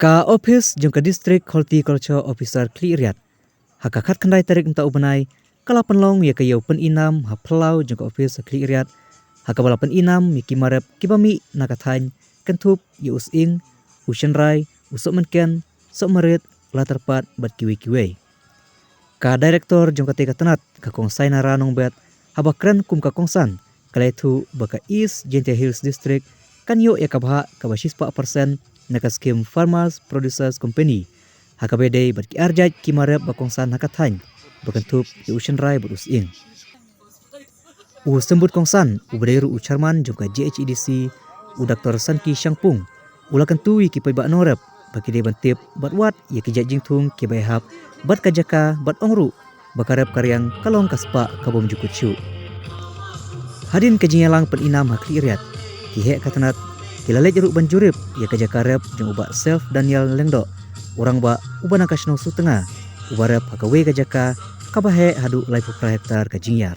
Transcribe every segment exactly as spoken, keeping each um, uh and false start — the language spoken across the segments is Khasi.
Ka ophis jong ka District Horticulture Officer Khliehriat, ha ka khatkhyndai tarik mynta u bnai, ka la pynlong ïa ka ïew pyninam ha phyllaw jong ka ophis ha Khliehriat, ha kaba la pyninam ïa ki marep kiba mih na ka thaiñ, kynthup ïa u sying, u shynrai, u sohmynken, sohmarit, u latyrpad bad kiwei kiwei. Ka Director jong katei ka tnat, ka Kong Sainara Nongbet, haba kren kum ka kongsan, ka la ïathuh ba ka East Jaintia Hills District kan ïoh ïa ka bhah kaba shispah percent na ka skim Farmers Producers Company, ha kaba ïadei bad ki arjait ki marep ba kongsan ha ka thaiñ, ba kynthup ïa u shynrai bad u sying. U symbud kongsan, uba dei ruh u chairman jong ka J H A D C, u Doctor Sanki Shangpung, u la kyntu ïa ki paidbah nongrep ba ki dei ban tip bad wad ïa ki jait jingthung kiba ïahap bad ka jaka, bad ong ruh ba ka rep ka riang ka long ka spah ka bym ju kut shuh. Hadien ka jingïalang pyninam ha Khliehriat, ki heh ka tnat ki la leit ruh ban jurip ïa ka jaka rep jong u Bah Self Daniel Lyngdoh, u rangbah uba na ka shnong Sutnga, uba rep ha kawei ka jaka kaba heh haduh laiphew phra hektar ka jingïar.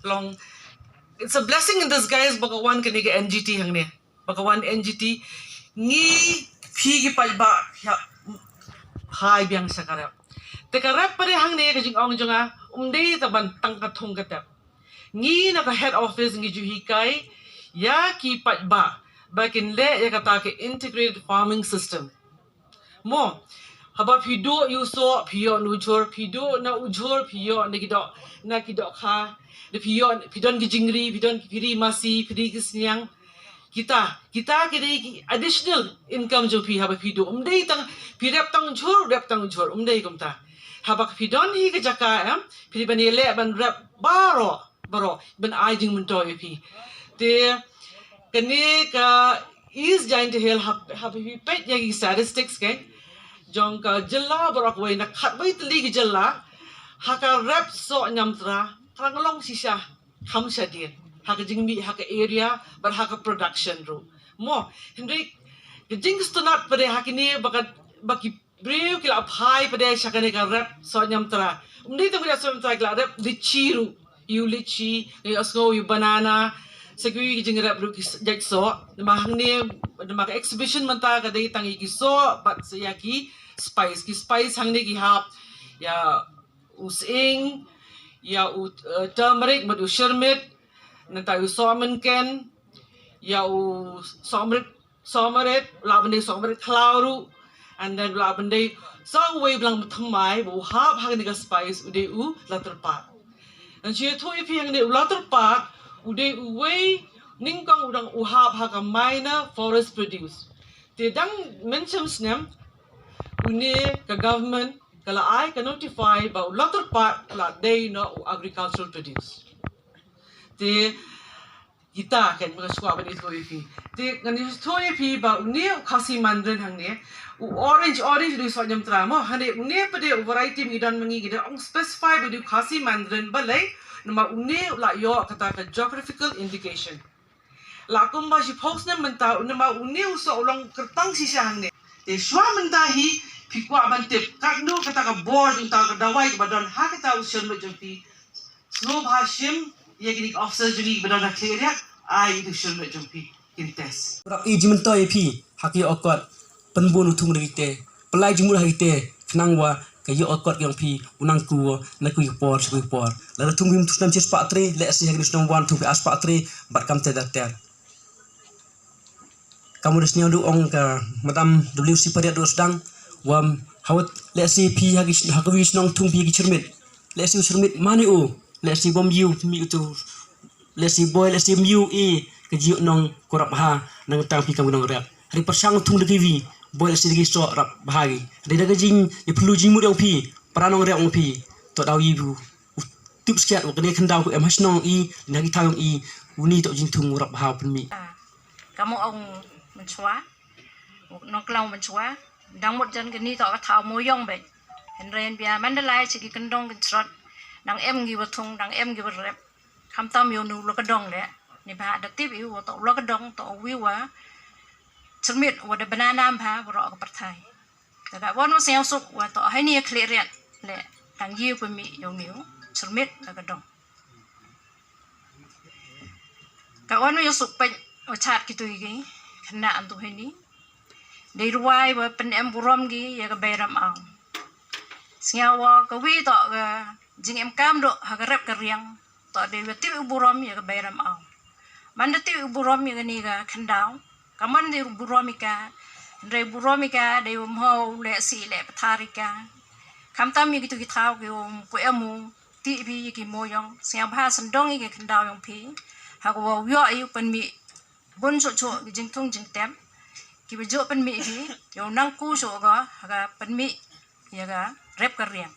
Long, it's a blessing in disguise ba ka wan kane ka N G T hangne. Ba ka wan N G T, ngi phi ki paidbah phi hap phai biang sha ka rep. Te ka rep pat hangne, ka jingong jong nga, um dei tang ban tang ka thung ka tep. Ngi na ka head office ngi ju hikai ïa ki paidbah ba kin leh ïa kata ka integrated farming system. Mo, haba phi duh ïa u soh, phi ïoh na u jhur, phi duh na u jhur, phi ïoh na ki doh, na ki dohkha, da phi ïoh, phi don ki jingri, phi don ki, phi ri masi, phi ri ki sniang. Kita, kita ki dei ki additional income jong phi haba phi duh. Um dei tang, phi rep tang jhur, rep tang jhur, um dei kumta. Haba phi don hi ka jaka, em, phi dei ban ïaleh ban rep baroh, baroh, ban ai jingmyntoi ïa phi. Te kane ka East Jaintia Hills, hab, haba phi peit ïa ki statistics, keiñ, jong ka jylla baroh kawei, na khatwei tylli ki jylla, ha ka rep soh ñiamtra, ka la long shisha kham shadien ha ka jingmih ha ka area bad ha ka production ruh. Mo, hynrei ka jingsngewtynnat pat de ha kine ba ka, ba ki briew ki la phai pat de sha kane ka rep soh ñiamtra. Um dei tang rep soh ñiamtra, ki la rep litchi ruh, ïa u litchi, ïa u sngew, ïa u banana, sa kiwei ki jingrep ruh ki s-, jait soh. Namar hangne, namar ka exhibition mynta ka dei tang ïa ki soh bad sa ïa ki spice. Ki spice hangne ki hap ïa u sying, ïa u, eh, turmeric bad u shyrmit, nangta u sohmynken, ïa u sohmrit, sohmrit, u lah ban dei sohmrit khlaw ruh, and then u lah ban dei sa uwei blang thymmai ba u hap ha kane ka spice, u dei u latyrpad. Ngan shu ïathuh ïa phi hangne, u latyrpad u dei uwei nyngkong u dang u hap ha ka minor forest produce. Te dang mynshem snem une ka government ka la ai ka notify ba u latyrpad u la dei noh u agricultural produce. Te kita keiñ ba nga sngewkwah ban ïathuh ïa phi. Te ngan ïathuh ïa phi ba une u Khasi Mandarin hangne, u orange, orange u dei soh ñiamtra mo, hangne une pat de u variety ba ngi don ma ngi, ngi dang ong specify ba u dei u Khasi Mandarin, balei? Namar une u la ïoh kata ka geographical indication. La kumba shiphew snem mynta, u, namar une u soh u long kyrpang shisha hangne. Te shuwa mynta hi phi kwah ban tip katno kata ka bor jong kata ka dawai kaba don ha kata u shyrmit jong phi, sngewbha shim ïa kine ki officer jong ngi kiba don ha Khliehriat, ai ïa u shyrmit jong phi kin test. Rap i jingmyntoi ïa phi ha ki ïoh kot, pynbun u thung da ki te, pynlait jingmut ha ki te, khnang wa ka ïoh kot jong phi u nang kiew na kawei ka por sha kawei ka por. Lada thung phi mynta u snem shispah tre, lehse ha kine u snem wan thung phi arspah tre, bad kam ter ter ter. Ka mut da sñiaw da ong ka Madam W C Pariat da sdang, wa hawat lehse phi ha ki, ha kawei ka shnong thung phi ki shyrmit. Lehse u shyrmit mane u, lehse bym ïoh mih utu, lehse boi, lehse ym ïoh i, ka jingïoh nong ko rap bha, nangta phi kam ki nongrep. Hynrei pyrshang u thung da kiwei, boi lehse da ki soh rap bha ki. Hynrei da ka jing, ïa phylla jingmut jong phi, para nongrep jong phi, to daw ïa u, u tip skhiat, wa kane khyndaw ko em ha shnong i, na ki thaw jong i, uni to jingthung rap bha pynmih. Ka mut ong mynshwa, u nong Long mynchwa, dang mut jan kani to ka thaw mo yong bek. Hynrei bia Mandalay chi ki kyndong kynchrot, dang em ki wa thung, dang em ki wa rep. Khamtam yow nu la ka dong le, ni ba da tip yu wa to la ka dong to wi wa chyrmit wa da banana ba wa ro ka pyrthai. Daga wan wa sngewsuk wa to hai ni khlieh riat le, dang yi pynmih yow ngi chyrmit la ka dong. Ka wan wa suk peit wa chat ki tu ki khynnah an tu hai ni. Dei ruwai wa pynem burom ki ya ka Beiram Aw. Sngew wa ka wi to ka jingem kam do ha ka rep ka riang. To dei wa tip u burom ya ka Beiram Aw. Man da tip u burom ya ka ni ka khyndaw. Ka man dei u burom i ka. Hynrei burom i ka dei wa mho le si le pathar i ka. Khamtam ya ki tu ki thaw ki wa pu emu. Ti bi ya ki mo yong. Sngew ba ha sendong ya ki khyndaw yong phi. Ha ka wa yoh yu pynmih. Bun suk suk ki jingthung jingtem. Ki ba juk pynmih phi. Yow nang ku suk ka ha ka pynmih. Ya ka rep ka riang.